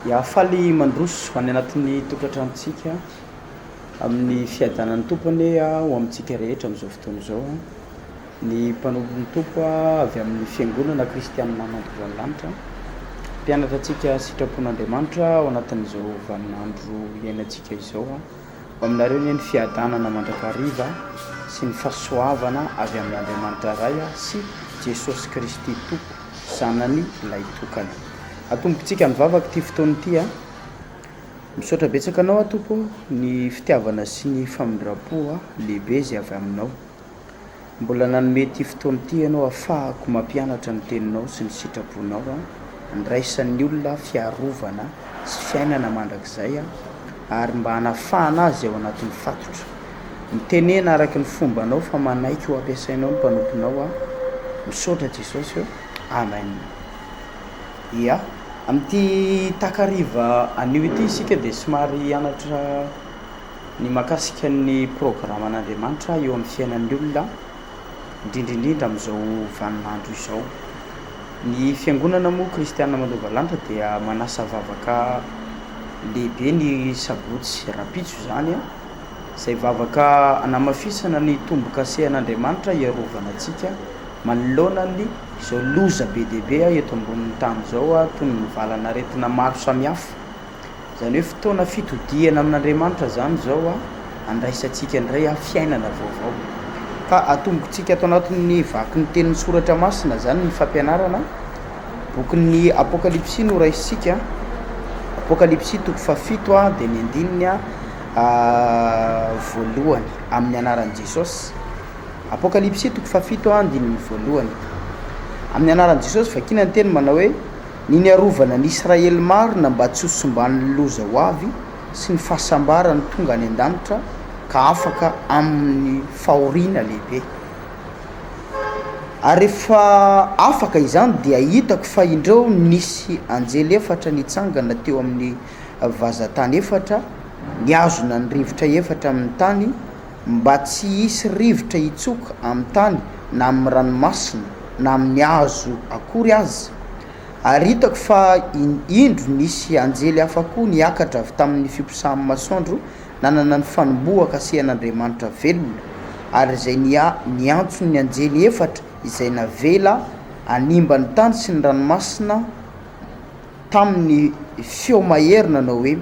Ya, faly mandroso any anatin'ny tokantranontsika amin'ny fiadanan'ny Tompo anie ho amintsika rehetra amin'izao fotoana izao. Ny mpanompon'ny Tompo avy amin'ny Fiangonana Kristianina Mandova ny Lanitra, mpianatra antsika sitrapon'Andriamanitra ao anatin'izao vaninandro iainantsika izao. Ho aminareo anie ny fiadanana mandrakariva sy ny fahasoavana avy amin'Andriamanitra Ray sy Jesosy Kristy Tompo Zanany Lahitokana. Atombokintsika mivavaka ity fotoana ity. Misaotra betsaka Anao aho Tompo ô, ny fitiavana sy ny famindram-po lehibe izay avy Aminao. Mbola nanome ity fotoana ity Ianao ahafahako mampianatra ny Teninao sy ny sitraponao, handraisan'ny olona fiarovana sy fiainana mandrakizay ary mba hanafahana azy ao anatin'ny fatotra. Mitenena araka ny fombanao fa manaiky ho ampiasainao ny mpanomponao aho. Misaotra Jesosy ô. Amen. Ia. Amin'ity takariva anio ity isika dia somary hianatra ny mahakasika ny programan'Andriamanitra eo amin'ny fiainan'ny olona, indrindra indrindra amin'izao vaninandro izao. Ny fiangonana moa kristiana mandova lanitra dia manasa vavaka lehibe ny sabotsy rahampitso izany, izay vavaka hanamafisana ny tombo-kasehan'Andriamanitra hiarovana antsika manoloana ny izao loza be dia be eto ambonin'ny tany izao toy ny valanaretina maro samihafa. Izany hoe fotoana fitodihana amin'Andriamanitra izany izao handraisantsika indray fiainana vaovao. Ka atombokintsika ato anatin'ny vaky ny tenin'ny soratra masina izany ny fampianarana. Bokin'ny Apokalypsy no raisintsika. Apokalypsy toko fahafito dia ny andininy voalohany amin'ny anaran'i Jesosy. Apokalypsy toko fahafito andininy voalohany. Amin'ny anaran'i Jesosy vakina ny teny manao hoe Ny niarovana ny Israely marina mba tsy ho simban'ny loza ho avy sy ny fahasambarany tonga any an-danitra ka afaka amin'ny fahoriana lehibe. Ary rehefa afaka izany dia hitako fa indreo nisy anjely efatra nitsangana teo amin'ny vazan-tany efatra, nihazona ny rivotra efatra amin'ny tany, mba tsy hisy rivotra hitsoka amin'ny tany na amin'ny ranomasina na amin'ny hazo akory aza. Ary hitako fa indro nisy anjely hafa koa niakatra avy tamin'ny fiposahan'ny masoandro nanana ny fanombohan-kasihan'Andriamanitra velona, ary izay niantso ny anjely efatra izay navela hanimba ny tany sy ny ranomasina tamin' ny feo mahery nanao hoe,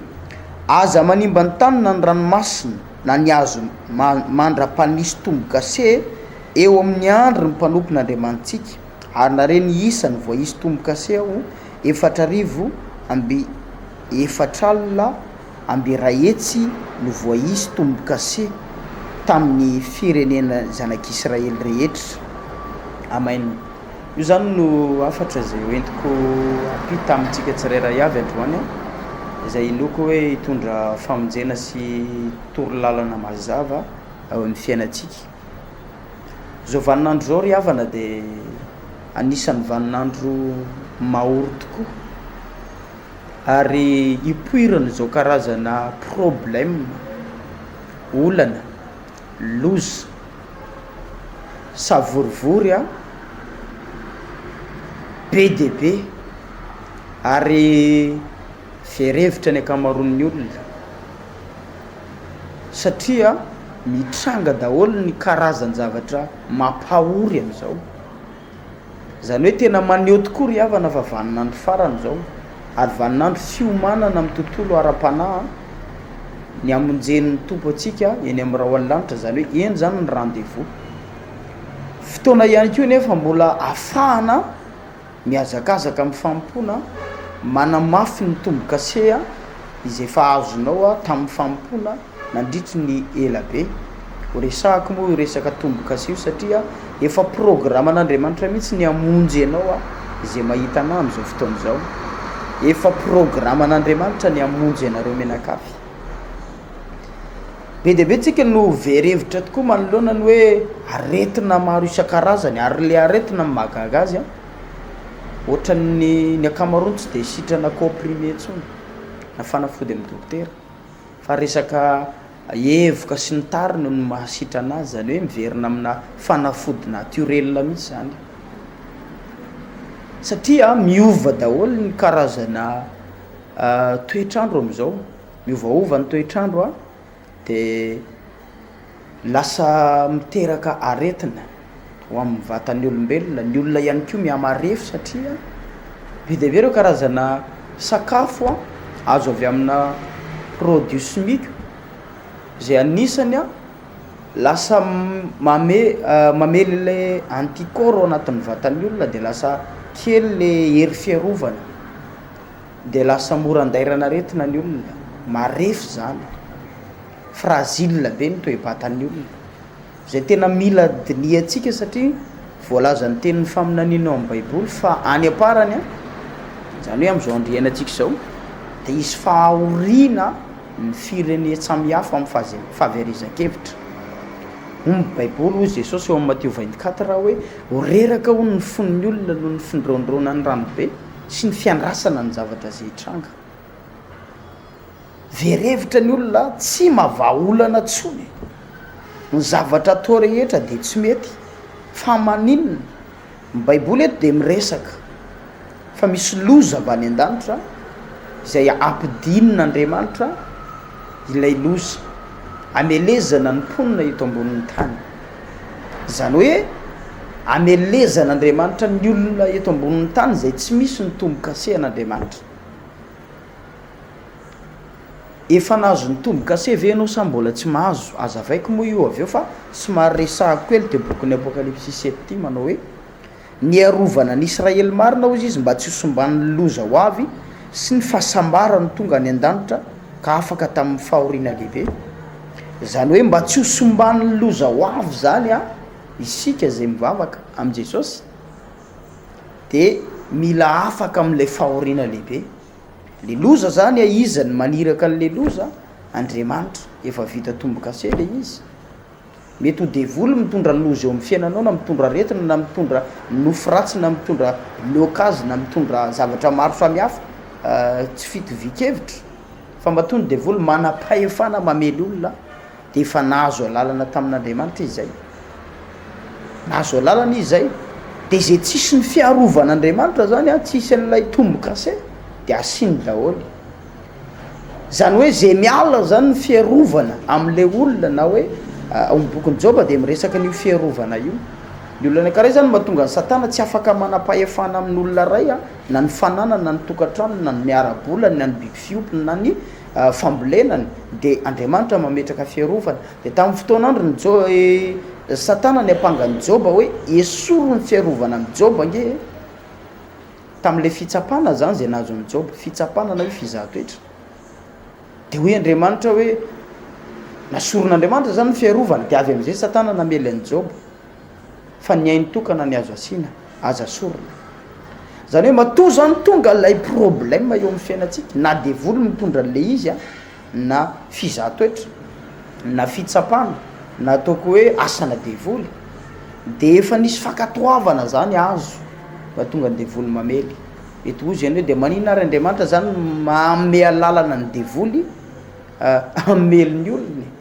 Aza manimba ny tany na ny ranomasina na ny hazo mandra-panisy tombo-kase eo amin' ny andry ny mpanompon' Andriamanitsika. Ary nahare ny isan' ny voaisy tombo-kase aho, 4000 amby efatra alina amby iray hetsy no voaisy tombo-kase tamin' ny firenena zanak' Israely rehetra. Amen. Io izany no hafatra izay hoentiko hampita amintsika tsirairay avy androany, izay inoako hoe hitondra famonjena sy torolalana mazava ao amin'ny fiainantsika. Izao vaninandro izao ry havana dia anisan'ny vaninandro mahory tokoa ary ipoiran'izao karazana problème, olana, loza. Savorivory a, be dia be ary very hevitra ny ankamaroan'ny olona satria mitranga daholo ny karazan-javatra mampahory amin'izao. Izany hoe tena maneho tokoa ry havana fa vaninandro farany izao ary vaninandro fiomanana amin'ny tontolo ara-panahy ny hamonjen'ny Tompo antsika eny amin'ny rahon'ny lanitra, izany hoe eny izany ny rendez-vous. Fotoana ihany koa nefa mbola ahafahana mihazakazaka amin'ny fanompoana, manamafy ny tombo-kase izay efa azonao tamin'ny fanompoana. nandritry ny ela be. Ho resahako moa io resaka tombo-kase io satria efa programan'Andriamanitra mihitsy ny hamonjy anao izay mahita anah amin'izao fotoana izao. Efa programan'Andriamanitra ny hamonjy anareo mianakavy. Be dia be tsika no very hevitra tokoa manoloana ny hoe aretina maro isan-karazany ary le aretina ny mahagaga azy an, ohatran'ny ny ankamaroany tsy de sitrana comprimé intsony na fanafody amin'ny dokotera. Fa resaka hevoka sy ny tariny no mahasitrana azy, zany hoe miverina amina fanafody naturel mihitsy zany, satria miova daholo ny karazana. toetr'andro amin'izao, miovaova ny toetr'andro a, de lasa miteraka aretina ho amin'ny vatan'ny olombelona, ny olona ihany koa mihamarefo satria be dia be ireo karazana sakafo a azo avy amina produit simika zay anisany a lasa mame- mamely le anticorps ao anatin'ny vatan'ny olona de lasa kely le hery fiarovana de lasa mora andairan'aretina ny olona, marefo zany, fragile be ny toe-batan'ny olona, zay tena mila dinihantsika satria voalazan'ny tenin'ny faminaniana ao amin'ny baiboly fa any am-parany a, zany hoe am'zao andro iainantsika zao de hisy fahoriana ny firenen-tsamihafa amin'ny fahaze- fahaverezan-kevitra, hoy ny baiboly hoy Jesosy ao amin'ny Matio 24 hoe ho reraka hono ny fon'ny olona noho ny findrondronan'ny ranobe sy ny fiandrasana ny zavatra zay hitranga. Very hevitra ny olona, tsy mahavaha olana tsony, ny zavatra atao rehetra de tsy mety, fa maninona? Ny baiboly eto de miresaka fa misy loza avy any an-danitra izay ampidinin'Andriamanitra ilay loza, amelezana ny mponina eto ambonin'ny tany, zany hoe amelezan'Andriamanitra ny olona eto ambonin'ny tany zay tsy misy ny tombo-kasehan'Andriamanitra. Efa nahazo ny tombo-kase ve ianao sa mbola tsy mahazo? Azavaiko moa io avy eo fa somary resahako kely ity bokin'ny Apokalypsy sept ity manao hoe, Niarovana ny Israely marina hozy izy mba tsy ho simban'ny loza ho avy sy ny fahasambarany tonga any an-danitra ka afaka tamin'ny fahoriana lehibe. Izany hoe mba tsy ho simban'ny loza ho avy izany isika izay mivavaka amin'i Jesosy dia mila afaka amin'ilay fahoriana lehibe. Le loza zany a, iza no maniraka an'le loza? Andriamanitra, efa vita tombo-kase le izy. Mety ho devoly mitondra loza eo amin'ny fiainanao na mitondra aretina na mitondra nofy ratsy na mitondra blocage na mitondra zavatra maro samihafa, tsy fitovian-kevitra fa matoa ny devoly manam-pahefana mamely olona de efa nahazo alalana tamin'Andriamanitra izy zay, nahazo alalana izy zay, de zay tsisy ny fiarovan'Andriamanitra zany an, tsisy an'ilay tombo-kase de asiany daholo, zany hoe zay miala zany ny fiarovana am'le olona na hoe ao amin'ny bokin'i Joba de miresaka an'io fiarovana io, ny olona anankiray zany mahatonga an'i satana tsy afaka manam-pahefana amin'olona ray an, na ny fananany na ny tokantranony na ny miara-bolany na ny biby fiompiny na ny fambolenany de Andriamanitra mametraka fiarovana, de tamin'ny fotoan'androny Jo- satana niampanga an'i Joba hoe esory ny fiarovana amin'i Joba ange e, tamin'le fitsapana zany zay nahazo an'i Joba, fitsapana na hoe fizahan-toetra, de hoy Andriamanitra hoe nasoron'Andriamanitra zany ny fiarovana de avy am'izay satana namely an'i Joba. fa ny ainy tokana ny azo asiana, aza sorona. Zany hoe matoa zany tonga ilay problème eo amin'ny fiainantsika, na devoly mitondra an'le izy an, na fizahan-toetra, na fitsapana, na ataoko hoe asana devoly, de efa nisy fankatoavana zany azo mahatonga ny devoly mamely. Mety hozy ianao hoe de maninona ary Andriamanitra zany manome alalana ny devoly hamely ny olona e?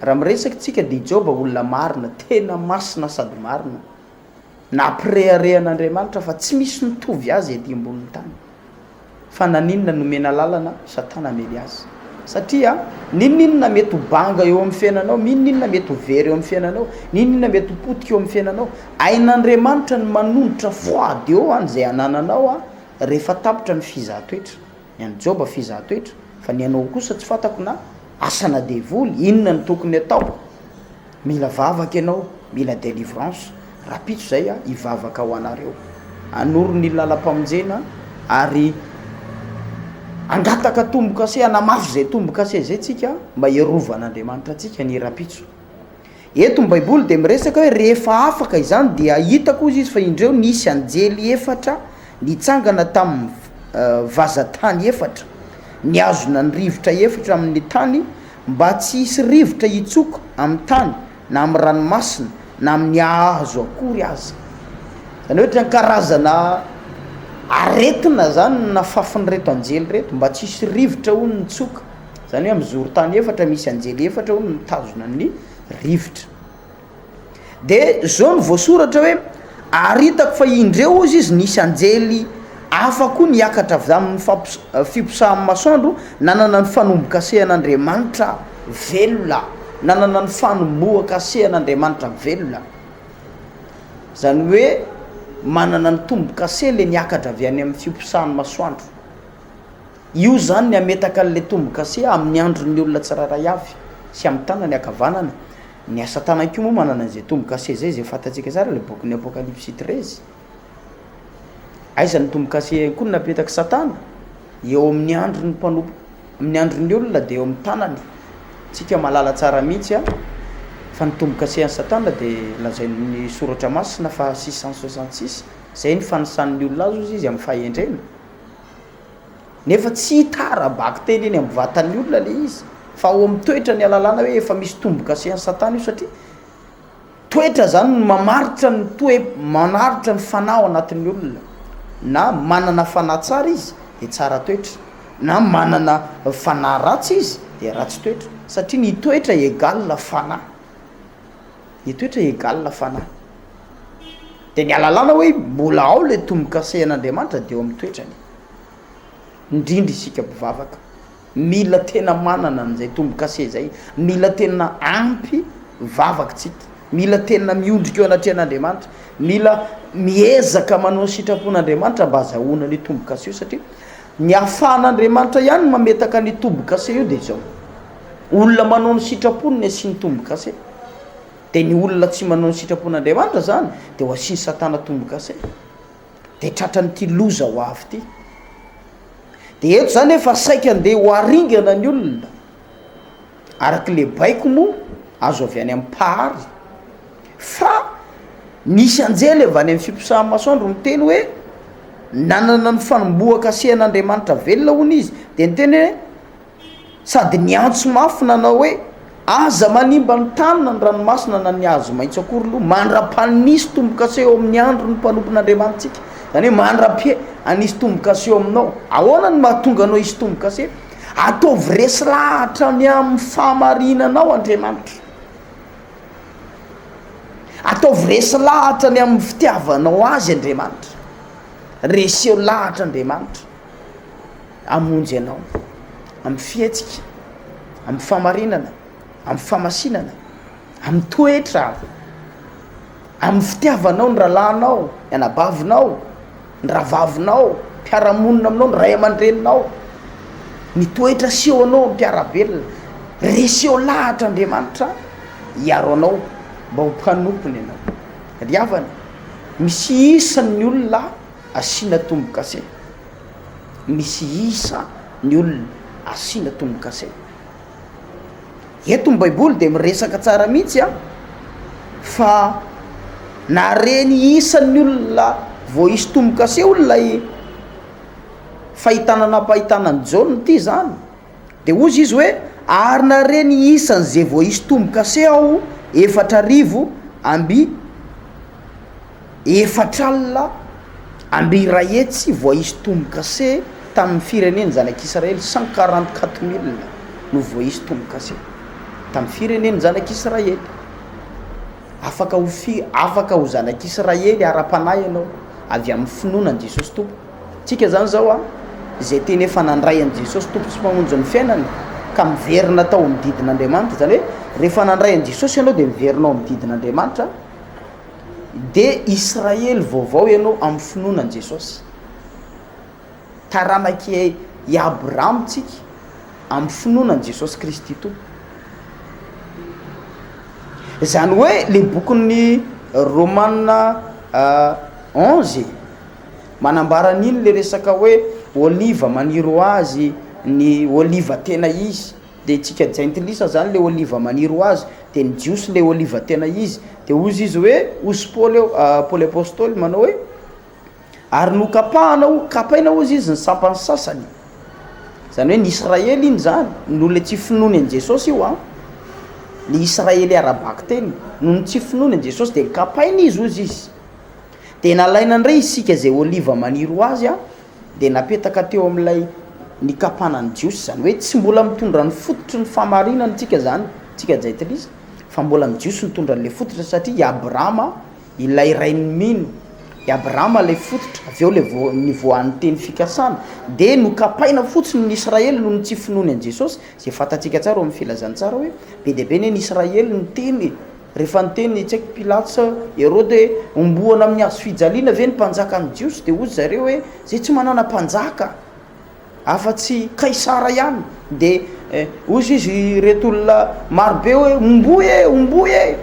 Raha miresaka tsika dia i Joba olona marina, tena masina sady marina. Nampireharehan'Andriamanitra fa tsy misy mitovy azy ety ambonin'ny tany. Fa naninona nomena lalana Satana hamely azy? Satria n'inon'inona mety ho banga eo amin'ny fiainanao, n'inon'inona mety ho very eo amin'ny fiainanao, n'inon'inona mety ho potika eo amin'ny fiainanao, hain'Andriamanitra ny manonitra fois de haut an'izay anananao rehefa tapitra ny fizahan-toetra. Ny an'i Joba fizahan-toetra, fa ny anao kosa tsy fantako na asana devoly, inona no tokony atao? Mila vavaka ianao, mila délivrance, rahampitso zay aho hivavaka ho anareo, hanoro ny lalam-pamonjena ary hangataka tombo-kase, hanamafy izay tombo-kase izay tsika mba hiarovan'Andriamanitra antsika ny rahampitso. Eto ny baiboly dia miresaka hoe rehefa afaka izany dia hitako hozy izy fa indreo nisy anjely efatra nitsangana tamin'ny vazan-tany efatra, nihazona ny rivotra efatra amin'ny tany mba tsy hisy rivotra hitsoka amin'ny tany na amin'ny ranomasina na amin'ny hazo akory aza. Izany hoe ohatran'ny karazana aretina zany no nafafin'ireto anjely ireto mba tsy hisy rivotra hono nitsoka. Izany hoe amin'ny zoron-tany efatra misy anjely efatra hono mitazona ny rivotra. De zao no voasoratra hoe ary hitako fa indreo hozy izy nisy anjely. Hafa koa niakatra avy amin'ny fiposahan'ny masoandro, nanana ny fanombokasehan'Andriamanitra velona, nanana ny fanombohan-kasehan'Andriamanitra velona. Izany hoe manana ny tombokase le niakatra avy any amin'ny fiposahan'ny masoandro. Io izany ny hametaka an'ilay tombokase amin'ny andron'ny olona tsirairay avy sy amin'ny tanany ankavanana. Ny asa tanany koa moa manana an'izay tombokase izay, izay fantatsika tsara ilay bokin'ny Apokalypsy treize. Aiza ny tombokase koa no napetak'i Satana? Eo amin'ny andron'ny mpanompo, amin'ny andron'ny olona dia eo amin'ny tanany. Tsika mahalala tsara mihitsy an, fa ny tombokasehan'i Satana dia lazain'ny soratra masina fa 666, izay ny fanisan'ny olona azy hozy izy amin'ny fahendrena. Nefa tsy hita ara-bakiteny eny amin'ny vatan'ny olona ilay izy, fa ao amin'ny toetra ny ahalalana hoe efa misy tombokasehan'i Satana io satria Toetra zany no mamaritra ny toe manaritra ny fanahy ao anatin'ny olona, na manana fanahy tsara izy de tsara toetra, na manana fanahy ratsy izy de ratsy toetra, satria ny toetra egal fanahy, ny toetra egal fanahy, de ny ahalalana hoe mbola ao le tombokasehan'Andriamanitra de eo amin'ny toetrany, indrindra isika mpivavaka. Mila tena manana an'izay tombo-kase izay, mila tena ampy vavaka tsika, mila tena miondrika eo anatrehan'Andriamanitra, mila miezaka manao ny sitrapon'Andriamanitra mba azahoana an'io tombo-kase io satria ny ahafahan'Andriamanitra ihany mametaka an'io tombo-kase io dia izao, olona manao ny sitrapony ny asiany tombo-kase, dia ny olona tsy manao ny sitrapon'Andriamanitra zany dia ho asian'i satana tombo-kase, dia tratran'ity loza ho avy ity. Dia eto zany efa saika andeha ho aringana ny olona, araka le baiko moa azo avy any amin'ny mpahary, fa nisy anjely avy any amin'ny fiposahan'ny masoandro niteny hoe nanana ny fanombohan-kasihan'Andriamanitra velona hono izy, de niteny hoe sady niantso mafy nanao hoe, Aza manimba ny tany na ny ranomasina na ny hazo maitso akory loha, mandra-panisy tombo-kase eo amin'ny andron'ny mpanompon'Andriamanitsika. Izany hoe mandra-pe hanisy tombo-kase eo aminao. Ahoana no mahatonga anao hisy tombo-kase? Ataovy resy lahatra ny amin'ny fahamarinanao Andriamanitra. Ataovy resy lahatra ny amin'ny fitiavanao Azy Andriamanitra. Reseo lahatra Andriamanitra. hamonjy anao amin'ny fihetsika, amin'ny fahamarinana, amin'ny fahamasinana, amin'ny toetra, amin'ny fitiavanao ny rahalahinao, ny anabavinao, ny rahavavinao, mpiara-monina aminao, ny ray aman-dreninao, ny toetra asehonao amin'ny mpiara-belona, reseo lahatra Andriamanitra hiaro anao mba ho mpanompony ianao. Ry havana, misy isan'ny olona asiana tombo-kase. Misy isa ny olona asiana tombo-kase. Eto ny baiboly dia miresaka tsara mihitsy an, fa na reny isan'ny olona voaisy tombo-kase hono ilay fahitana nampahitana an'i Jaona ity izany, de hozy izy hoe ary nare ny isan'izay voaisy tombo-kase aho 4000 amby efatr'alina amby iray hetsy voaisy tombo-kase tamin'ny firenen'ny zanak'Israely, 144 mille no voaisy tombo-kase tamin'ny firenen'ny zanak'Israely. Afaka ho fi- afaka ho zanak'Israely ara-panahy ianao avy amin'ny finoana an'i Jesosy Tompo. Tsika zany zao a, izay tena efa nandray an'i Jesosy Tompo sy Mpamonjy ny fiainany ka miverina tao amin'ny didin'Andriamanitra, zany hoe rehefa nandray an'i Jesosy ianao dia miverina ao amin'ny didin'Andriamanitra, dia Israely vaovao ianao amin'ny finoana an'i Jesosy. Taranak'i i Abrahama tsika amin'ny finoana an'i Jesosy Kristy Tompo. Izany hoe le bokin'ny Romana 11 manambara an'iny le resaka hoe oliva maniry ho azy ny oliva tena izy. De tsika jentilisa zany le oliva maniry ho azy, de ny jiosy le oliva tena izy, de hozy izy hoe, hozy Paoly eo, Paoly apôstôly manao hoe, ary nokapahana ho, kapaina hozy izy ny sampany sasany, zany hoe ny Israely iny zany, noho le tsy finoany an'i Jesosy io an, le Israely ara-bakiteny, noho ny tsy finoany an'i Jesosy de nokapaina izy hozy izy, de nalaina ndray isika zay oliva maniry ho azy an, dia napetaka teo amin'ilay nikapana ny Jiosy, izany hoe tsy mbola mitondra ny fototry ny fahamarinana isika izany, isika Jentilisa, fa mbola ny Jiosy nitondra an'ilay fototra satria i Abrahama ilay rain'ny mino. I Abrahama ilay fototra, avy eo ilay vo- nivoahan'ny teny fikasana, dia nokapaina fotsiny ny Israely noho ny tsy finoany an'i Jesosy, izay fantatsika tsara ao amin'ny filazantsara hoe be dia be anie ny Israely niteny e, rehefa niteny tsy haiko Pilato sa Heroda hoe homboana amin'ny hazo fijaliana ve ny mpanjakan'ny Jiosy, dia hoy zareo hoe zay tsy manana mpanjaka. Afa-tsy Kaisara ihany. Dia hozy izy ireto olona marobe hoe, Homboy e! Homboy e!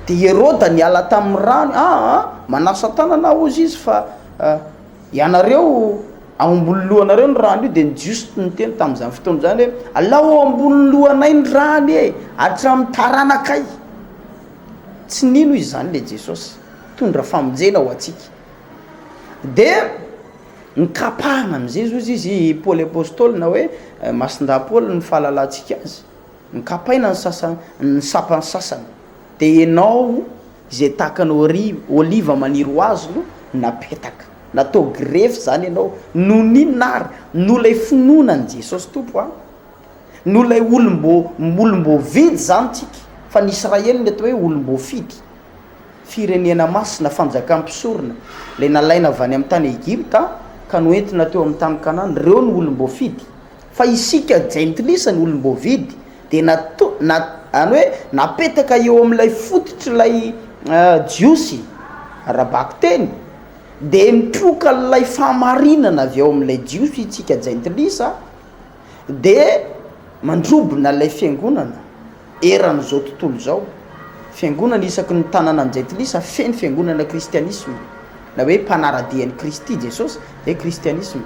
Dia Heroda niala tamin'ny rano, Aa! Manasa tanana aho, hozy izy, fa ianareo ao ambony lohanareo ny rano io. Dia ny Jiosy niteny tamin'izany fotoana izany hoe, Alao ao ambony lohanay ny rany e! Hatramin'ny taranakay. Tsy nino izy izany ilay Jesosy. Nitondra famonjena ho antsika. Dia. Nikapahana amizay zozy izy i Paoly Apostoly na hoe Masindahy Paoly ny fahalalantsika azy, nikapaina ny sasany ny sampany sasany, de enao izay tahaka ny ori- oliva maniry ho azy no napetaka, natao grefy zany enao, noho ny inona ary? Noho ilay finoana an'i Jesosy Tompo an, noho ilay olom-bo- olom-boavidy zany tsika, fa ny Israely ny atao hoe olom-boafidy. Firenena masina, fanjakam-pisorona, ilay nalaina avy any amin'ny tany Egypta ka noentina teo amin'ny tany Kanana, ireo no olom-boafidy. Fa isika jentilisa ny olom-boavidy, dia nato, na, any hoe napetaka eo amin'ilay fototr'ilay Jiosy ara-bakiteny, dia mitroka an'ilay fahamarinana avy ao amin'ilay Jiosy isika jentilisa, dia mandrobona ilay fiangonana eran'izao tontolo izao. Fiangonana isaky ny tanàna an-jentilisa feno fiangonana kristianisma, na hoe mpanara-dia an'i Kristy Jesosy dia kristianisma.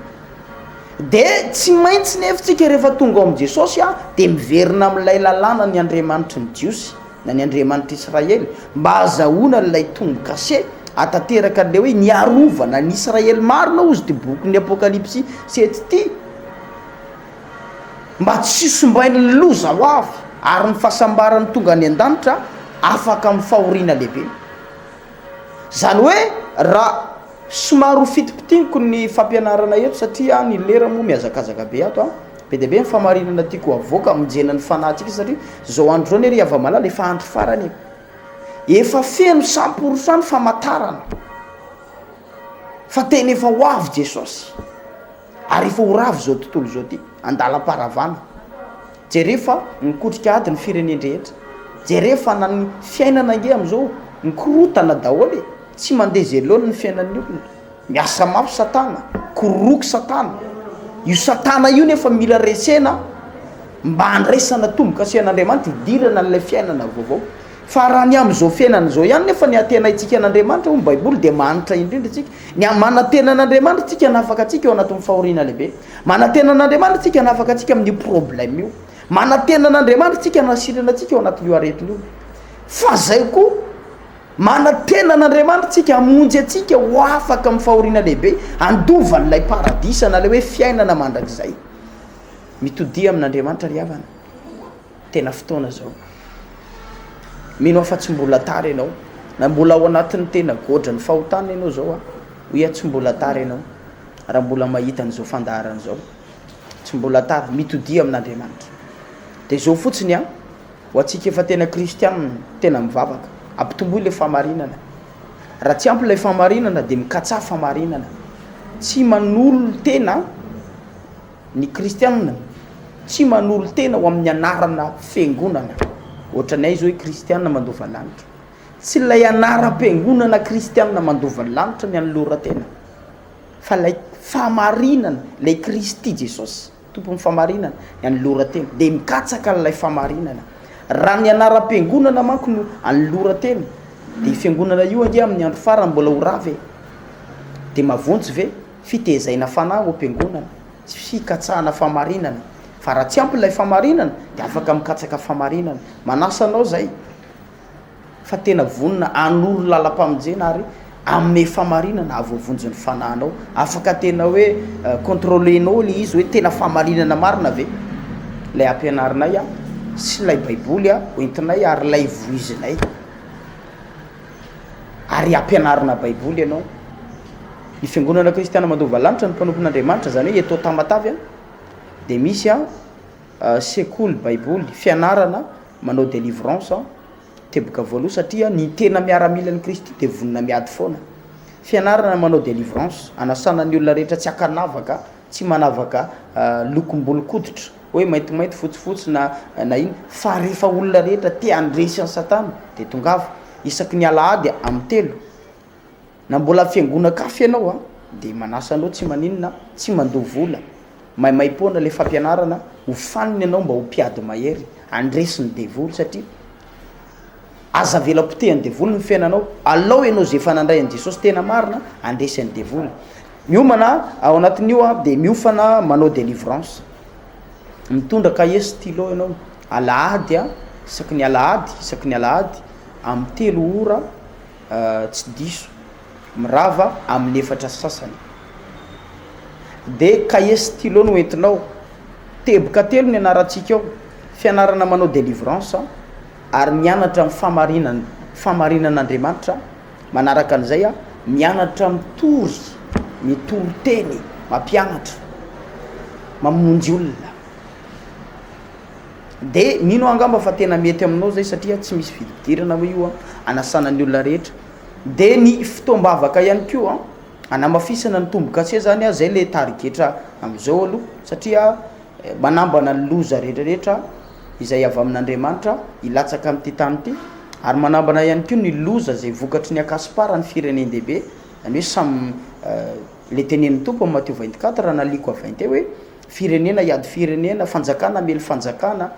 Dia tsy maintsy nefa tsika rehefa tonga ao amin'i Jesosy dia miverina amin'ilay lalàna ny Andriamanitry ny Jiosy na ny Andriamanitr'i Israely mba hahazahoana an'ilay tombo-kase hahatanteraka an'ilay hoe niarovana an'i Israely marina hozy ity bokin'ny Apokalypsy sety ity. Mba tsy ho simbain'ny loza ho avy ary ny fahasambarany tonga any an-danitra afaka amin'ny fahoriana lehibe. Izany hoe raha somary ho fitipitiniko ny fampianarana eto satria ny lera moa mihazakazaka be ato an, be dia be ny fahamarinana tiako havoaka hamonjena ny fanahintsika satria izao andro izao anie ry hava-malala efa andro farany e. Efa feno cent pour cent ny famantarana fa tena efa ho avy Jesosy. Ary efa ho rava izao tontolo izao ity, andalam-paharavana. Jereo fa mikotrika ady ny firenen-drehetra. Jereo fa na ny fiainana ange amin'izao mikorotana daholo e. Tsy mandeha izay laoniny ny fiainan'ny olona. Miasa mafy satana, kororoky satana. Io satana io nefa mila resena mba handraisana tombo-kase an'Andriamanitra hidirana an'ilay fiainana vaovao. Fa raha ny amin'izao fiainana izao ihany nefa ny antenaintsika an'Andriamanitra hoy ny Baiboly dia mahantra indrindra isika. Ny manantena an'Andriamanitra isika hanafaka antsika ao anatin'ny fahoriana lehibe. Manantena an'Andriamanitra isika hanafaka antsika amin'io problème io. Manantena an'Andriamanitra isika hanasitrana antsika ao anatin'io aretina io. Fa zay koa manantena an'Andriamanitra isika hamonjy antsika ho afaka amin'ny fahoriana lehibe, handova an'ilay paradisa na ilay hoe fiainana mandrakizay. Mitodia amin'Andriamanitra ry havana. Tena fotoana zao. Mino aho fa tsy mbola tara ianao. Na mbola ao anatin'ny tena godran'ny fahotana ianao zao an, hoy aho tsy mbola tara ianao raha mbola mahita an'izao fandaharana izao. Tsy mbola tara, mitodia amin'Andriamanitra. Dia izao fotsiny an, ho antsika efa tena kristianina, tena mivavaka, ampitomboy ilay fahamarinana. Raha tsy ampy ilay fahamarinana dia mikatsaha fahamarinana. Tsy manolo-tena. Ny kristianina tsy manolo-tena ho amin'ny anarana fiangonana, ohatran'ny aiza hoe kristianina mandova lanitra. Tsy ilay anaram-piangonana kristianina mandova lanitra ny anoloran-tena, fa ilay fahamarinana, ilay Kristy Jesosy, Tompon'ny fahamarinana, ny anoloran-tena. Dia mikatsaka an'ilay fahamarinana. Raha ny anaram-piangonana manko no anoloran-tena, dia io fiangonana io ange amin'ny andro farany mbola ho rava e. Dia mavonjy ve? Fitezaina fanahy ao am-piangonana, tsy fikatsahana famarinana. Fa raha tsy ampy ilay famarinana dia afaka mikatsaka famarinana. Manasa anao izay fa tena vonona hanoro lalam-pamonjena ary hanome famarinana hahavoavonjy ny fanahinao. Afaka tena hoe contrôler-nao ilay izy hoe tena famarinana marina ve ilay ampianarinay sy ilay baiboly hoentinay ary ilay voizinay. Ary ampianarina baiboly ianao. Ny fiangonana kristiana mandova lanitra ny mpanompon'Andriamanitra, izany hoe eto Tamatave an, dia misy an sekoly baiboly, fianarana manao délivrance an, teboka voaloha satria ny tena miaramilan'i Kristy dia vonona miady foana. Fianarana manao délivrance, anasana ny olona rehetra tsy ankanavaka, tsy manavaka lokom-bolon-koditra hoe maintimainty, fotsifotsy na na ino fa rehefa olona rehetra te handresy an'i satana de tongava isaky ny alahady amin'ny telo. Na mbola fiangonan-kafa ianao an, de manasa anao tsy maninona, tsy mandoa vola, maimaimpoana le fampianarana, hofanina ianao mba ho mpiady mahery, handresy ny devoly satria aza avela potehan'ny devoly ny fiainanao, alao ianao zay efa nandray an'i Jesosy tena marina handresy an'ny devoly. Miomana ao anatin'io an, de miofana manao délivrance, mitondra cahier stylo ianao, alahady an, isaky ny alahady, isaky ny alahady amin'ny telo ora tsy diso, mirava amin'ny efatra sy sasany. De cahier stylo no entinao, teboka telo ny anarantsika ao, fianarana manao délivrance ary mianatra ny famarinana, famarinan'Andriamanitra, manaraka an'izay a, mianatra mitory, mitory teny, mampianatra, mamonjy olona. De mino aho angamba fa tena mety aminao zay satria tsy misy vidim-pidirana moa io an, anasana ny olona rehetra. De ny fotoam-bavaka ihany koa an, anamafisana ny tombo-kase zany an, zay le tarigetra am'zao aloha satria manambana ny loza rehetrarehetra izay avy amin'Andriamanitra hilatsaka am'ty tany ity ary manambana ihany koa ny loza zay vokatry ny akasim-paran'ny firenen-dehibe, zany hoe samy le tenenin'ny Tompo am' Matio 24 naliako avy teo hoe Firenena hiady firenena, fanjakana hamely fanjakana,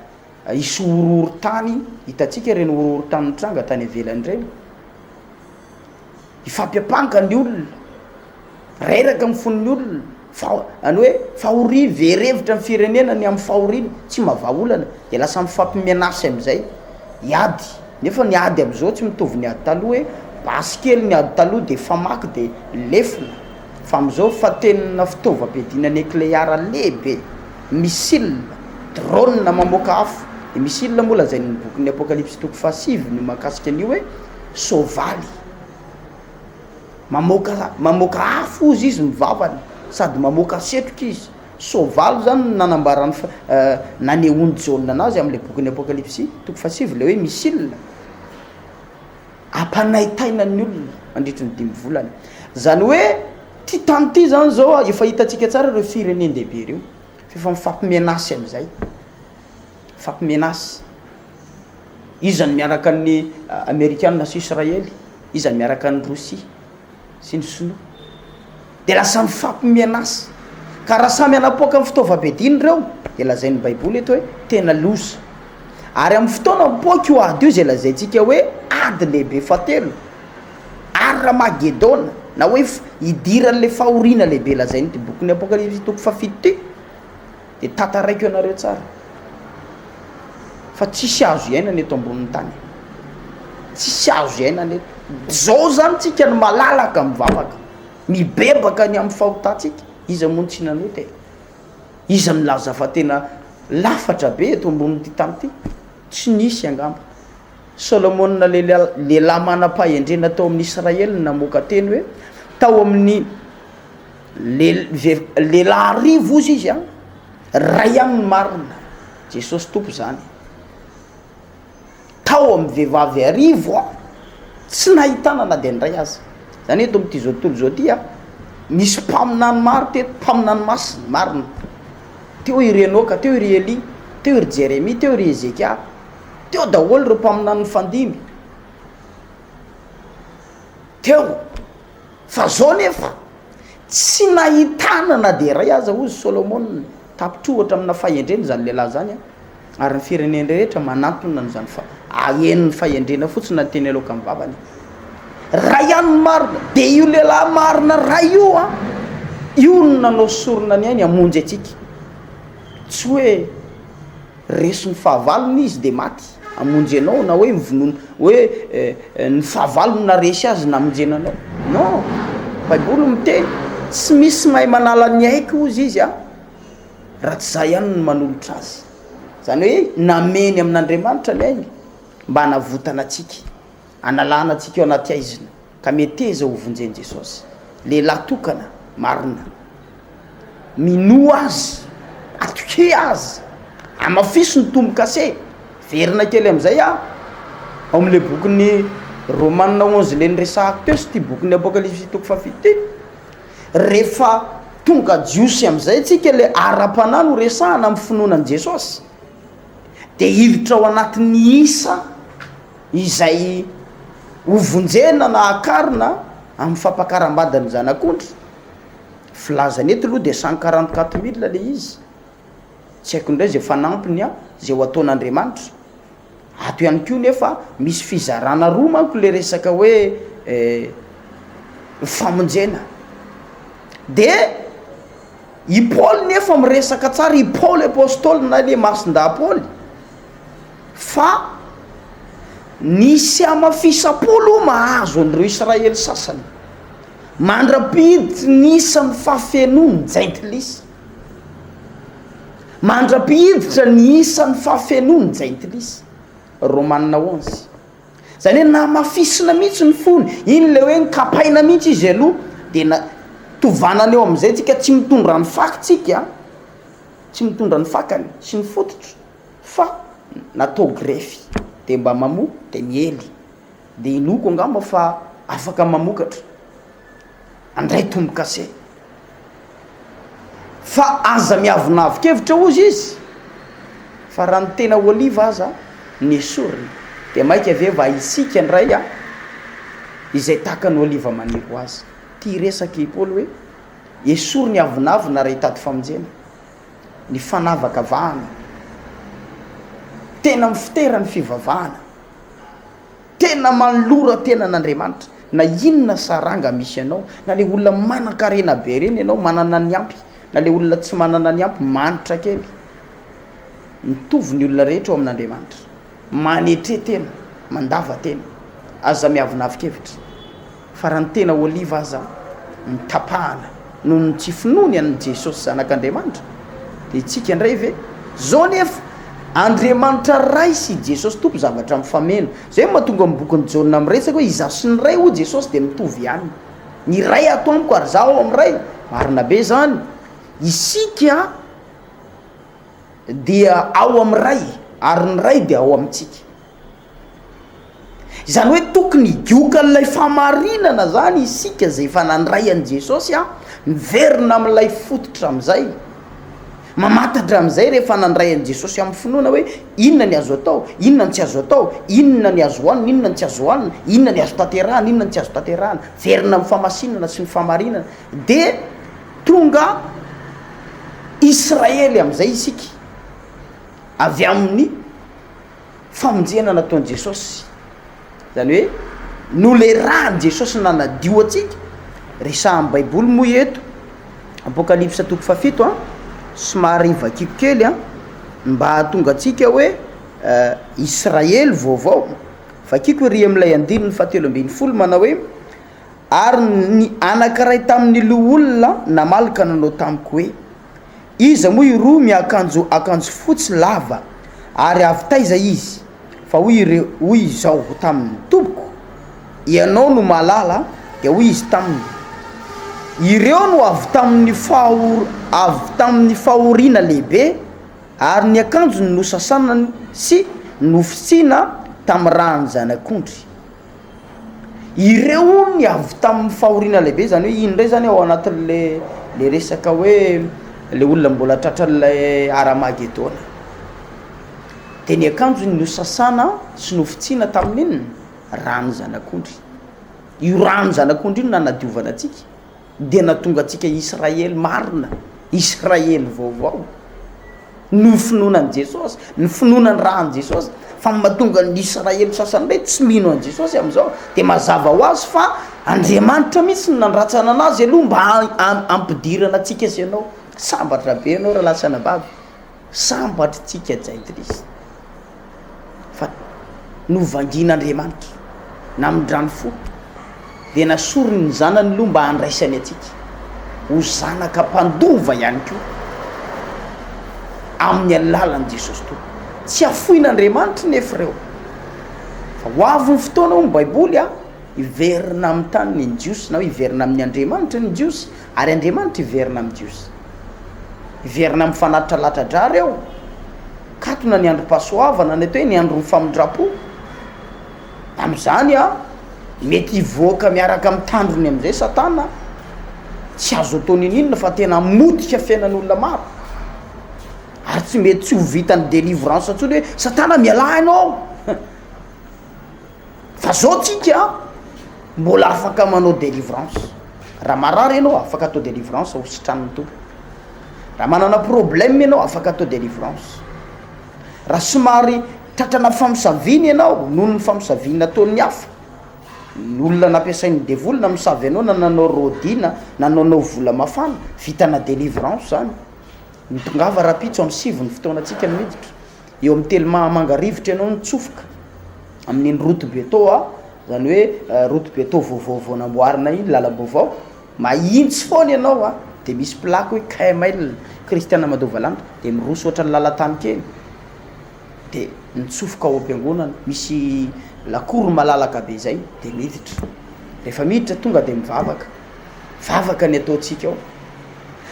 hisy horohorontany, hitantsika ireny horohorontany nitranga tany ivelany ireny, hifampiampanga ny olona, reraka ny fon'ny olona, fa any hoe fahoriana, very hevitra ny firenena ny amin'ny fahoriana, tsy mahavaha olana, de lasa mifampi-menace am'zay, hiady, nefa ny ady am'zao tsy mitovy ny ady taloha hoe basy kely ny ady taloha de famaky de lefona. Fa amin'izao fatenina fitaovam-piadiana nekleara lehibe, missile, drone mamoaka afo, ny missile moa lazain'ny bokin'ny Apokalypsy toko fahasivy ny mahakasika an'io hoe soavaly mamoaka mamoaka afo hozy izy ny vavany sady mamoaka setroka izy, soavaly zany no nanambaran'ny fa nanehoan'i Jaona anazy amin'ilay bokin'ny Apokalypsy toko fahasivy ilay hoe missile. Ampanaitaina ny olona mandritry ny dimy volana. Zany hoe ty tany ty zany zao a, efa hitantsika tsara ireo firenen-dehibe ireo f'efa mifampi-menace am'zay, mifampi-menace. Iza no miaraka ny amerikana sy israely, iza no miaraka ny rosia. sy ny sinoa de lasa mifampi-menace ka raha samy hanapoaka ny fitaovam-piadiana ireo de lazain'ny baiboly eto hoe tena loza ary amin'ny fotoana mipoaka io ady io zay lazaintsika hoe ady lehibe fahatelo Armagedona na hoe idiran'le fahoriana lehibe lazain'ity bokin'ny apokalypsy toko fahafito ity de tantaraiko anareo tsara fa tsisy azo iainana eto ambonin'ny tany, tsisy azo iainana eto, zao zany tsika no malalaka mivavaka, mibebaka ny amin'ny fahotantsika, iza moa no tsy nanota e? Iza milaza fa tena lafatra be eto ambonin'ity tany ity? Tsy nisy angamba. Solomona lehilahy manam-pahendrena tao amin'ny Israely no namoaka teny hoe tao amin'ny Lehilahy arivo ozy izy an, ray ihany ny marina, Jesosy Tompo zany. Tao amin'ny vehivavy arivo an, tsy nahitana na dia ny ray aza. Zany eto amin'ity zao tontolo zao ty an, nisy mpaminany maro teto, mpaminany masina, marina. Teo i ry Enoka, teo i ry Elia, teo i ry Jeremia, teo i ry Hezekia, teo daholo ireo mpaminany nifandimby. Teo. Fa zao nefa, tsy nahitana na dia iray aza hozy Solomona, tapitr'ohatra amina fahendrena izany lehilahy izany an, ary ny firenena rehetra manantona an'izany fa aheno ny fahendrena fotsiny na ny teny aloakan'ny vavany. Ray ihany ny marina, dia io lehilahy marina ray io an, io no nanao sorona ny ainy hamonjy antsika. Tsy hoe. Resin'ny fahavalony izy de maty hamonjy anao na hoe mivonono hoe ny fahavalony naresy azy namonjena anao non baiboly miteny tsy misy mahay manala ny aiko ozy izy a raha tsy za ihany no manolotra azy zany hoe nameny amin'Andriamanitra ny ainy mba hanavotana antsika analana antsika eo anaty aizina ka meteza ho vonjen'i Jesosy lehilahy tokana marina Minoa azy, atokia azy, amafiso ny tombo-kase. Verina kely amin'izay aho ao amin'ilay bokin'ny. Romanina onze le niresahako teo sy ity bokin'ny Apokalypsy toko fahafito ity, rehefa tonga Jiosy amin'izay tsika le ara-panahy no resahana amin'ny finoana an'i Jesosy, dia hiditra ao anatin'ny isa izay hovonjena na hakarina amin'ny fampakaram-badin'ny Zanak'ondry. Filazana eto aloha dia 144 000 le izy. Tsy haiko indray izay fanampiny an, izay ho ataon'Andriamanitra. Ato ihany koa nefa misy fizarana roa manko le resaka hoe famonjena. De i Paoly nefa miresaka tsara, i Paoly apostoly na le masindahy Paoly, fa nisy hamafisam-polo mahazo an'ireo Israely sasany, mandra-pihiditry ny isan'ny fahafenoan'ny jentilisa. Mandra-pihiditra ny isan'ny fahafenoan'ny jentilisa. Romanina onze. Izany hoe namafisina mihitsy ny fony. Iny ilay hoe nikapaina mihitsy izy aloha, dia na, tovanana eo amin'izay tsika, tsy mitondra ny fako tsika, tsy mitondra ny fakany sy ny fototra, fa natao grefy, dia mba mamoa, dia miely. Dia inoako angamba fa afaka mamokatra. Andray tombo-kase. Fa aza miavonavon-kevitra hozy izy, fa raha ny tena oliva aza nesorina, dia mainka ve va isika indray a, izay tahaka ny oliva maniry ho azy. Ity resaka i Paoly hoe, esory ny avonavona raha hitady famonjena, ny fanavakavahana, tena mifotera ny fivavahana. Tena manolora tena an'Andriamanitra na inona saranga misy anao, na le olona manankarena be reny ianao manana ny ampy, na le olona tsy manana ny ampy manitra kely, mitovy ny olona rehetra ao amin'Andriamanitra, manetre tena, mandava tena, aza miavonavon-kevitra. Fa raha ny tena oliva aza notapahana noho ny tsy finoany an'i Jesosy Zanak'Andriamanitra, dia isika indray ve? Izao nefa, Andriamanitra Ray sy i Jesosy Tompo zavatra mifameno. Izay no mahatonga ny bokin'i Jaona miresaka hoe izaho sy ny Ray hoy Jesosy dia mitovy ihany. Ny Ray ato amiko ary izaho ao amin'ny Ray. Marina be izany. Isika dia ao amin'ny Ray ary ny Ray dia ao amintsika. Izany hoe tokony higoka an'ilay fahamarinana zany isika izay efa nandray an'i Jesosy an, miverina amin'ilay fototra amin'izay, mamantatra amin'izay rehefa nandray an'i Jesosy amin'ny finoana hoe inona ny azo atao, inona ny tsy azo atao, inona ny azo hohanina, inona ny tsy azo hohanina, inona ny azo tanterahana, inona ny tsy azo tanterahana, miverina amin'ny fahamasinana sy ny fahamarinana, dia tonga Israely amin'izay isika avy amin'ny. famonjena nataon'i Jesosy, izany hoe nolerahan'i Jesosy nanadio antsika, resahan'ny baiboly moa eto, Apokalypsa toko fahafito an, somary vakiko kely an, mba hahatonga antsika hoe Israely vaovao, vakiko ery amin'ilay andininy fahatelo ambin'ny folo manao hoe, ary ny anankiray tamin'ny loholona namaly ka nanao tamiko hoe, Iza moa iroa miakanjo akanjo fotsy lava, ary avy taiza izy? Fa hoy ireo, hoy izao taminy, Tompoko, ianao no mahalala. Dia hoy izy taminy, Ireo no avy tamin'ny fahor, avy tamin'ny fahoriana lehibe, ary ny akanjony nosasanany sy nofotsiana tamin'ny ran'ny Zanak'ondry. Ireo hono ny avy tamin'ny fahoriana lehibe, zany hoe iny ndray zany ao anatin'le le resaka hoe le olona mbola tratran'ilay Haramagedona, de ny akanjony nosasana sy nofotsiana tamin'ny inona? Ràn'ny zanak'ondry, io ràn'ny zanak'ondry io no nanadiovana antsika, dia nahatonga antsika Israely marina, Israely vaovao. Noho finoana an'i Jesosy, ny finoana ny ran'i Jesosy, fa ny mahatonga ny Israely sasany indray tsy mino an'i Jesosy amin'izao, dia mazava ho azy fa Andriamanitra mihitsy no nandratsana anazy aloha mba hampidirana antsika sy ianao. Sambatra be ianao rahalahy sy anabavy, sambatra isika Jaitrisa. Fa novangian'Andriamanitra, namindrany fo, dia nasoriny ny Zanany aloha mba handraisany antsika ho zanaka mpandova ihany koa amin'ny alalan'i Jesosy Tompo. Tsy afoin'Andriamanitra nefa ireo, fa ho avy ny fotoana hoy ny Baiboly a, hiverina amin'ny taniny ny Jiosy na hoe hiverina amin'ny Andriamanitra ny Jiosy ary Andriamanitra hiverina amin'ny Jiosy. Hiverina amin'ny fanatitra latsa-drà ireo. Katona ny androm-pahasoavana, ny atao hoe ny andron'ny famindram-po. Amin'izany a. Mety hivoaka miaraka amin'ny tandrony amin'izay Satana, tsy azo atao n'inon'inona fa tena hamotika fiainan'olona maro. Ary tsy mety tsy ho vitan'ny délivrance intsony hoe Satana mialà ianao. Fa zao tsika mbola afaka manao délivrance. Raha marary ianao afaka atao délivrance ho sitranin'ny Tompo. Raha manana problème ianao afaka atao délivrance. Raha somary tratrana famosaviana ianao noho ny famosaviana ataon'ny hafa, ny olona nampiasain'ny devoly namosavy anao na nanao rôdy na nanaonao vola mafana, vitana délivrance zany. Mitongava rahampitso amin'ny sivy ny fotoanantsika no miditra. Eo amin'ny Telma Mangarivotra ianao mitsofoka amin'iny route Beto a, zany hoe route Beto vaovao vao namboarina iny, lalam-baovao, mahintsy foana ianao a, de misy plaque hoe KML, Kristiana Mandovalanitra, de miroso ohatran'ny lalan-tany kely, de mitsofoka ao am-piangonana, misy lakoro malalaka be zay, de miditra, rehefa miditra tonga de mivavaka, vavaka ny ataontsika ao,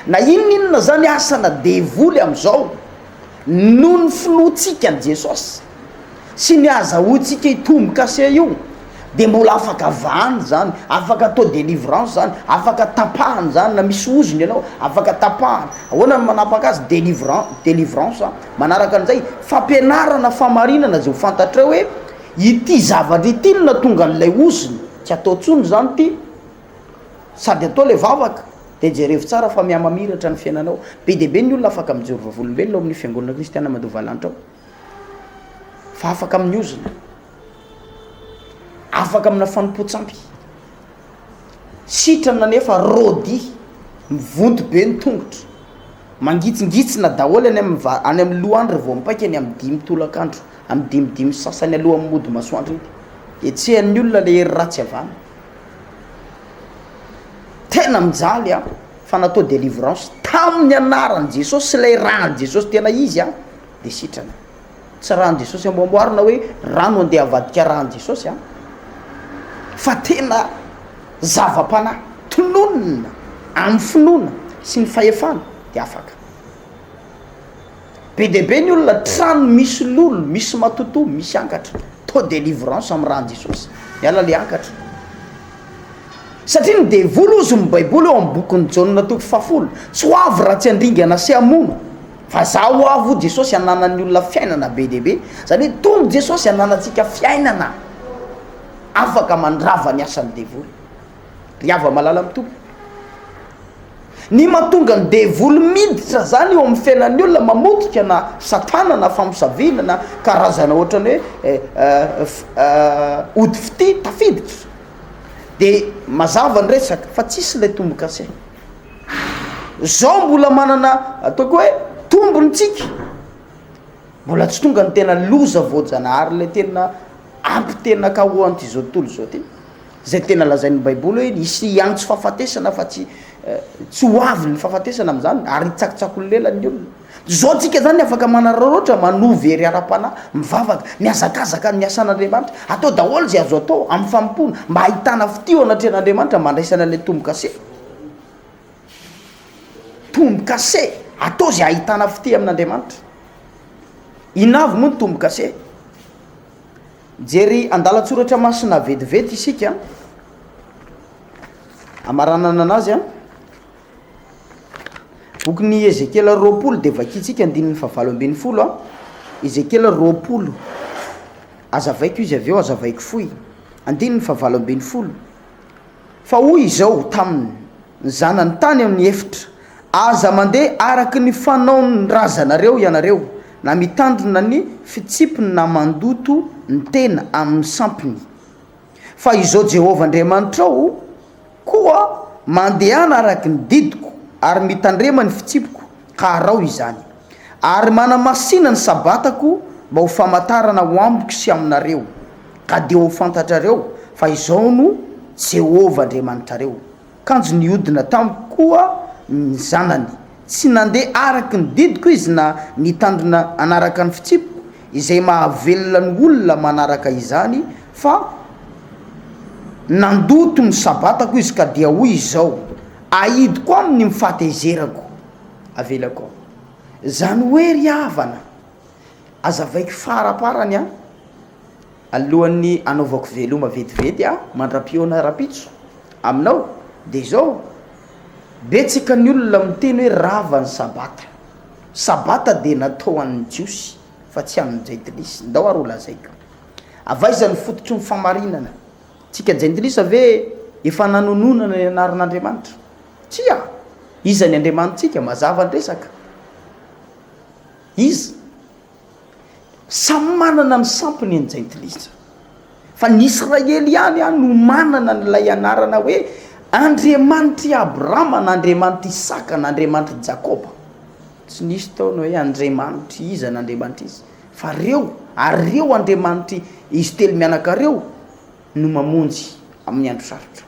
na inona inona zany asana devoly am'zao. Noho ny finoantsika an'i Jesosy sy ny ahazahoantsika io tombo-kase io dia mbola afaka vahana izany, afaka atao délivrance izany, afaka tapahana izany na misy ozona ianao afaka tapahana. Ahoana no manapaka azy? Délivran- délivrance. Manaraka an'izay, fampianarana fahamarinana izay ho fantatrao hoe ity zavatra ity no nahatonga an'ilay ozona, tsy atao intsony izany ity. Sady atao le vavaka de jerevo tsara fa mihamamiratra ny fiainanao. Be dia be ny olona afaka mijoro vavolombelona ao amin'ny fiangonana kristiana Mandovalanitra ao fa afaka amin'ny ozona, afaka amina fanompoan-tsampy, sitrana nefa rôdy, mivonto be ny tongotra, mangitsingitsina daholo any amin'ny va- any amin'ny loha any ry vao mipaika eny amin'ny dimy tolakandro, amin'ny dimidimy sasany alohan'ny mody masoandro iny, hetsehan'ny olona le hery ratsy avy any. Tena mijaly aho fa natao délivrance tamin'ny anaran'i Jesosy sy ilay ran'i Jesosy tena izy aho de sitrana. Tsy ran'i Jesosy amboamboarina hoe rano andeha avadika ran'i Jesosy an, fa tena zava-panahy tononina amin'ny finoana sy ny fahefana de afaka. Be dia be ny olona trano misy lolo, misy matotoa, misy angatra. Tô délivrance amin'ny ran'i Jesosy. Miala le angatra. Satria ny devoly hozy ny baiboly ao amin'ny bokin'i Jaona toko fahafolo, tsy ho avy raha tsy handringana sy hamono, fa za ho avy hoy Jesosy hananan'ny olona fiainana be dia be. Zany hoe tonga Jesosy hananantsika fiainana afaka mandrava ny asan'ny devoly. Ry hava-malala amin'ny Tompo. Ny mahatonga ny devoly miditra zany eo amin'ny fiainan'ny olona mamotika na satana na famosaviana na karazana ohatran'ny hoe ody fitia tafiditra de mazava ny resaka fa tsisy ilay tombo-kase. Zao mbola manana ataoko hoe tombony tsika, mbola tsy tonga ny tena loza voajanahary ilay tena ampy tena ka ho an'ity zao tontolo zao ty. Izay tena lazain'ny baiboly hoe hisy hiantso fahafatesana fa tsy tsy ho avy ny fahafatesana amin'izany ary hitsakitsako ny lelany ny olona. Zao tsika zany afaka manararaotra manovo hery ara-panahy, mivavaka, mihazakazaka ny asan'Andriamanitra, atao daholo izay azo atao amin'ny fanompoana mba hahitana fitia eo anatrehan'Andriamanitra mba handraisana ilay tombo-kase. Tombo-kase, atao izay hahitana fitia amin'Andriamanitra. Inona avy moa ny tombo-kase? Mijery andalan-tsoratra masina vetivety isika hamaranana anazy an. Bokin'i Ezekiela 20 dia vakintsika andininy fahavalo ambin'ny folo an. Ezekiela 20, azavaiko izy avy eo, azavaiko fohy. Andininy fahavalo ambin'ny folo. Fa hoy izao taminy ny zanany tany amin'ny efitra, Aza mandeha araka ny fanaon'ny razanareo ianareo, na mitandrina ny fitsipiny na mandoto ny tena amin'ny sampiny. Fa izao Jehovah Andriamanitrao, Koa mandehana araka ny didiko ary mitandrema ny fitsipiko, ka araho izany. Ary manamasina ny sabatako mba ho famantarana ho amiko sy aminareo. Ka dia ho fantatrareo fa izao no Jehovah Andriamanitrareo. Kanjo nihodina tamiko koa ny zanany. Tsy nandeha araka ny didiko izy na nitandrina hanaraka ny fitsipiko, izay mahavelona ny olona manaraka izany, fa nandoto ny sabatako izy, ka dia hoy izao, Ahidiko aminy ny fahatezerako. Avelako ao. Izany hoe ry havana, azavaiko faraparany an! Alohan'ny hanaovako veloma vetivety aho mandra-pihaona rahampitso aminao dia izao, betsaka ny olona miteny hoe rava ny sabata. Sabata dia natao an'ny jiosy fa tsy an'ny jentilisa. Ndao ary ho lazaiko. Avy aiza ny fototry ny famarinana? Tsika jentilisa ve efa nanononana ny anaran'Andriamanitra? Tsia! Iza ny Andriamanitsika? Mazava ny resaka. Iza? Samy manana ny sampiny ny jentilisa. Fa ny Israely ihany no manana an'ilay anarana hoe Andriamanitr'i Abrahama na Andriamanitr'i Isaka na Andriamanitr'i Jakoba. Tsy nisy tao ny hoe Andriamanitr'i iza na Andriamanitr'i iza. Fa reo, ary reo Andriamanitr'i izy telo mianaka reo no mamonjy amin'ny andro sarotra.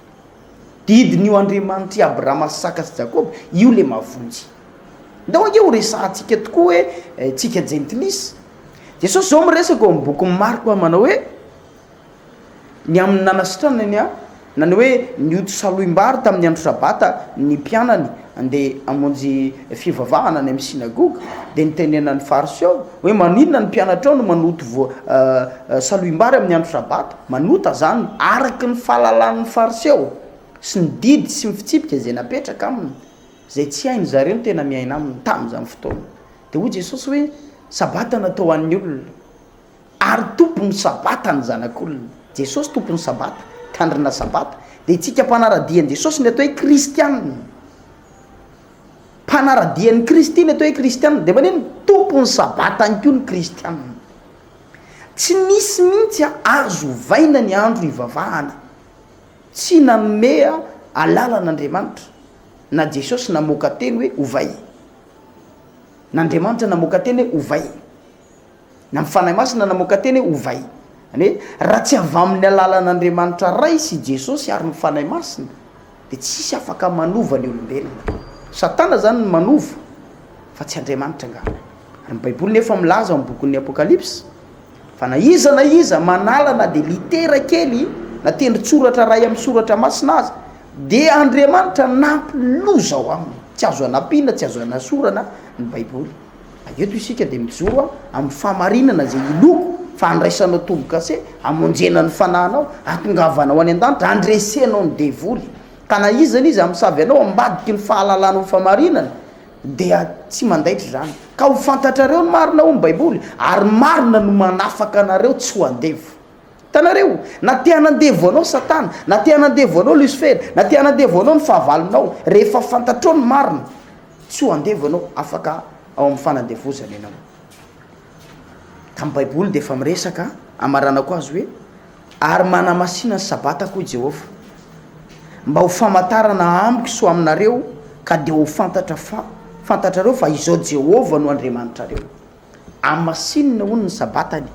Didin'io Andriamanitr'i Abrahama sy Isaka sy Jakoba io le mahavonjy. Ndao ange ho resahantsika tokoa hoe tsika jentilisa. Jesosy zao miresaka ao amin'ny bokin'i Marka manao hoe ny amin'ny nanasitranany a, na ny hoe nioty salohim-bary tamin'ny andro sabata ny mpianany andeha hamonjy fivavahana any amin'ny synagoga, dia nitenenan'ny Fariseo hoe maninona ny mpianatrao no manoto voa salohim-bary amin'ny andro sabata? Manota zany araka ny fahalalan'ny Fariseo sy ny didy sy ny fitsipika izay napetraka aminy. Izay tsy hainy zareo no tena miaina aminy tamin'izany fotoana. Dia hoy Jesosy hoe, Sabata natao ho an'ny olona, ary tompon'ny Sabata ny Zanak'olona. Jesosy tompon'ny Sabata, tandrina Sabata. Dia itsika mpanara-dia an'i Jesosy ny atao hoe kristianina. Mpanara-dia an'i Kristy ny atao hoe kristianina. Dia maninona? Tompon'ny Sabata ihany koa ny kristianina. Tsy misy mihitsy azo ovaina ny andro ivavahana. Tsy nanome alalana Andriamanitra na Jesosy namoaka teny hoe ovay. Na Andriamanitra namoaka teny hoe ovay. Na ny Fanahy Masina namoaka teny hoe ovay. Zany hoe raha tsy avy amin'ny alalan'Andriamanitra Ray sy Jesosy ary ny Fanahy Masina dia tsisy afaka manova ny olombelona. Satana zany no manova fa tsy Andriamanitra angaha. Ary ny Baiboly nefa milaza ao amin'ny bokin'ny Apokalypsy Fa na iza na iza manala na dia litera kely na tendron-tsoratra iray amin'ny soratra masina aza, dia Andriamanitra nampy loza ao aminy. Tsy azo anampiana, tsy azo anasorana ny Baiboly. Fa eto isika dia mijoro amin'ny fahamarinana izay inoako fa handraisanao tombo-kase, hamonjena ny fanahinao, hahatongavanao any an-danitra, handresenao ny devoly. Ka na iza na iza hamosavy anao ambadiky ny fahalalanao ny fahamarinana, Dia tsy mandaitra izany. Ka ho fantatrareo ny marina hoy ny Baiboly, ary marina no manafaka anareo tsy ho andevo. Hitanareo? Na te hanandevo anao Satana, na te hanandevo anao Losifera, na te hanandevo anao ny fahavalonao, rehefa fantatrao ny marina, tsy ho andevo ianao, afaka ao amin'ny fanandevozana ianao. Ka ny Baiboly dia efa miresaka, amaranako azy hoe, Ary manamasina ny Sabatako, hoy Jehovah, mba ho famantarana amiko sy ho aminareo, ka dia ho fantatra fa fantatrareo fa Izaho Jehovah no Andriamanitrareo. Amasinina, hono, ny Sabatany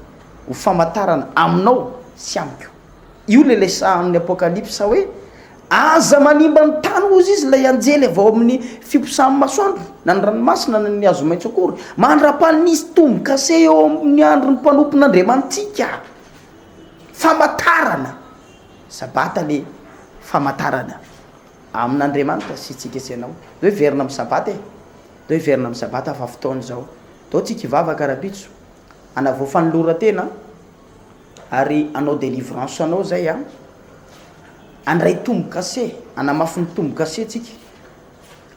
ho famantarana aminao sy amiko. Io ilay resahan'ny Apokalypsa hoe, Aza manimba ny tany, hozy izy, ilay anjely avy ao amin'ny fiposahan'ny masoandro, na ny ranomasina, na ny hazo maitso akory, mandra-panisy tombo-kase eo amin'ny andron'ny mpanompon'Andriamanitsika. Famantarana, Sabata le famantarana amin'Andriamanitra sy tsika sy ianao. Ndao hiverina amin'ny Sabata e! Ndao hiverina amin'ny Sabata fa fotoana izao. Ndao tsika hivavaka rahampitso, hanavao fanoloran-tena ary hanao délivrance anao zay an, handray tombo-kase, hanamafy ny tombo-kase tsika,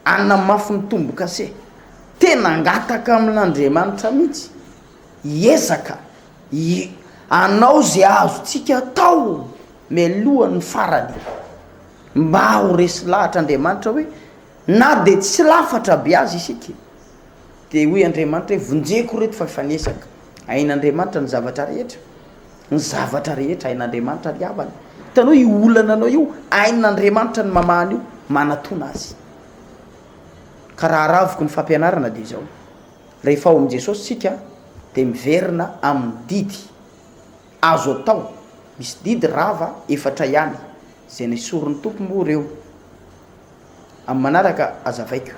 hanamafy ny tombo-kase. Tena hangataka amin'Andriamanitra mihitsy, hiezaka. I Hanao ze azontsika atao mialohan'ny farany mba ho resy lahatra Andriamanitra hoe na dia tsy lafatra be aza isika dia hoy Andriamanitra hoe vonjeko reto fa efa niezaka. Hain'Andriamanitra ny zavatra rehetra, ny zavatra rehetra hain'Andriamanitra ry havana. Hitanao io olana anao io, hain'Andriamanitra ny mamaha an'io, manatona Azy. Ka raha aravoko ny fampianarana dia izao. Rehefa ao amin'i Jesosy isika dia miverina amin'ny didy azo atao, misy didy rava efatra ihany izay nesorin'ny Tompo moa ireo, amin'ny manaraka azavaiko,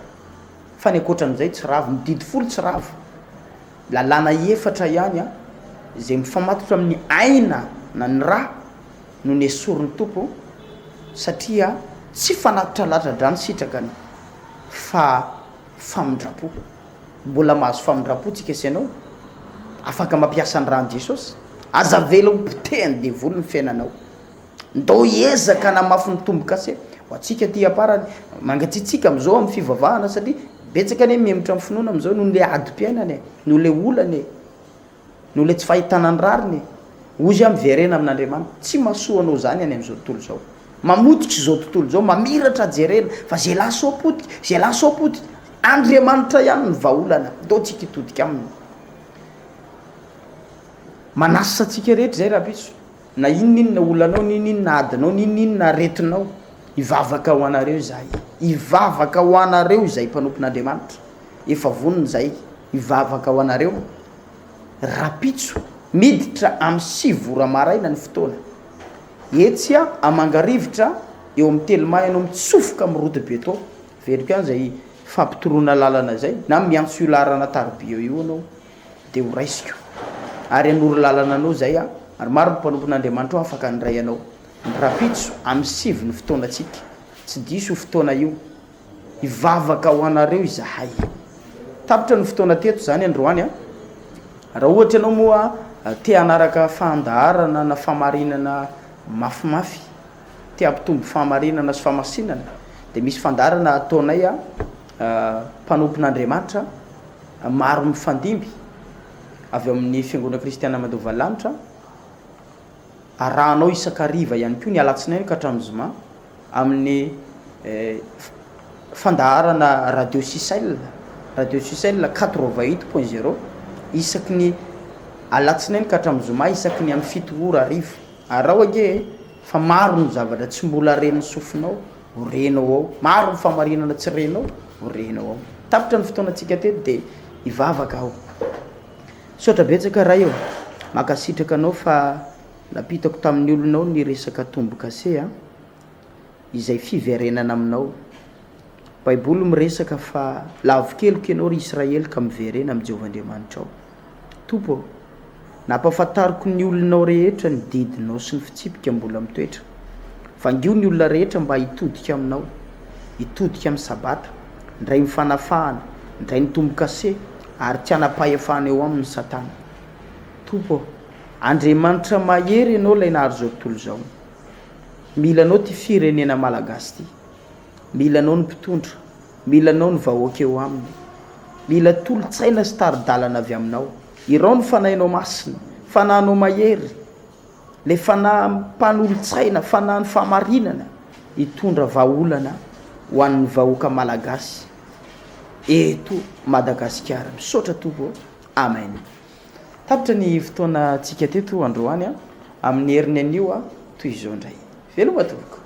fa ny ankoatran'izay tsy rava, ny didy folo tsy rava, lalàna efatra ihany izay mifamatotra amin'ny aina na ny ra no nesorin'ny Tompo satria tsy fanatitra latsa-drà ny sitrakany fa famindram-po. Mbola mahazo famindram-po tsika sy ianao. Afaka mampiasa ny ran'i Jesosy. Aza avela ho potehan'ny devoly ny fiainanao. Ndao hiezaka hanamafy ny tombo-kase ho antsika aty am-parany. Mangatsiatsiaka amin'izao amin'ny fivavahana satria betsaka anie mihemotra amin'ny finoana amin'izao noho ilay adim-piainana e, noho ilay olana e, noho ilay tsy fahitana ny rariny e. Hozy aho miverena amin'Andriamanitra. Tsy mahasoa anao izany any amin'izao tontolo izao. Mamotika izao tontolo izao, mamiratra jerena fa izay lasa ao potika, izay lasa ao potika. Andriamanitra ihany ny vahaolana. Ndao tsika hitodika aminy. Manasa antsika rehetra izay rahampitso. Na inona inona olanao, n'inona inona adinao, n'inona inona aretinao, hivavaka ho anareo izahay. Hivavaka ho anareo izahay mpanompon'Andriamanitra. Efa vonona izahay hivavaka ho anareo. Rahampitso, miditra amin'ny 9 ora maraina ny fotoana. Etsy Amangarivotra, eo amin'ny Telma ianao mitsofoka amin'ny route beton. Averiko ihany izay fampitoroana lalana izay, na miantso io laharana tariby eo io ianao. dia ho raisiko, ary hanoro lalana anao izay aho, ary maro ny mpanompon'Andriamanitra ao afaka handray anao. Ny rahampitso, amin'ny 9 ny fotoanantsika. Tsy diso io fotoana io. Hivavaka ho anareo izahay. Tapitra ny fotoana teto izany androany an. Raha ohatra ianao moa te hanaraka fandaharana na famarinana mafimafy, te hampitombo fahamarinana sy fahamasinana, dia misy fandaharana ataonay mpanompon'Andriamanitra, maro mifandimby avy ao amin'ny Fiangonana Kristiana Mandova Lanitra, arahanao isan-kariva ihany koa ny alatsinainy ka hatramin'ny zoma amin'ny fandaharana Radio Sicel, Radio Sicel 88 point zéro, isaky ny alatsinainy ka hatramin'ny zoma isaky ny amin'ny 7 ora hariva. Araho ange e, fa maro ny zavatra tsy mbola ren'ny sofinao. Ho renao ao. Maro ny fahamarinana tsy renao, ho renao ao. Tapitra ny fotoanantsika teto dia hivavaka aho. Misaotra betsaka Ray ô. Mankasitraka anao fa nampitako tamin'ny olonao ny resaka tombo-kase a, izay fiverenana aminao. Baiboly miresaka fa lavo keloka ianao ry Israely ka miverena amin'i Jehovah Andriamanitrao. Tompo ô, nampahafantariko ny olonao rehetra ny didinao sy ny fitsipika mbola mitoetra. Vangio ny olona rehetra mba hitodika aminao, hitodika amin'ny Sabata, ndray ny fanafahana, ndray ny tombo-kase, ary tsy hanam-pahefana eo aminy Satana. Tompo ô, Andriamanitra mahery Ianao ilay nahary izao tontolo izao. Mila Anao ity firenena malagasy ity. Mila Anao ny mpitondra. Mila Anao ny vahoaka eo aminy. Mila tolo-tsaina sy tari-dalana avy Aminao. Irao ny Fanahinao Masina, Fanahinao mahery, ilay Fanahy mpanolo-tsaina, Fanahin'ny fahamarinana, hitondra vahaolana ho an'ny vahoaka malagasy eto Madagasikara. Misaotra Tompo ô. Amen. Tapitra ny fotoanantsika teto androany. Amin'ny heriny anio toy izao indray. Veloma tompoko.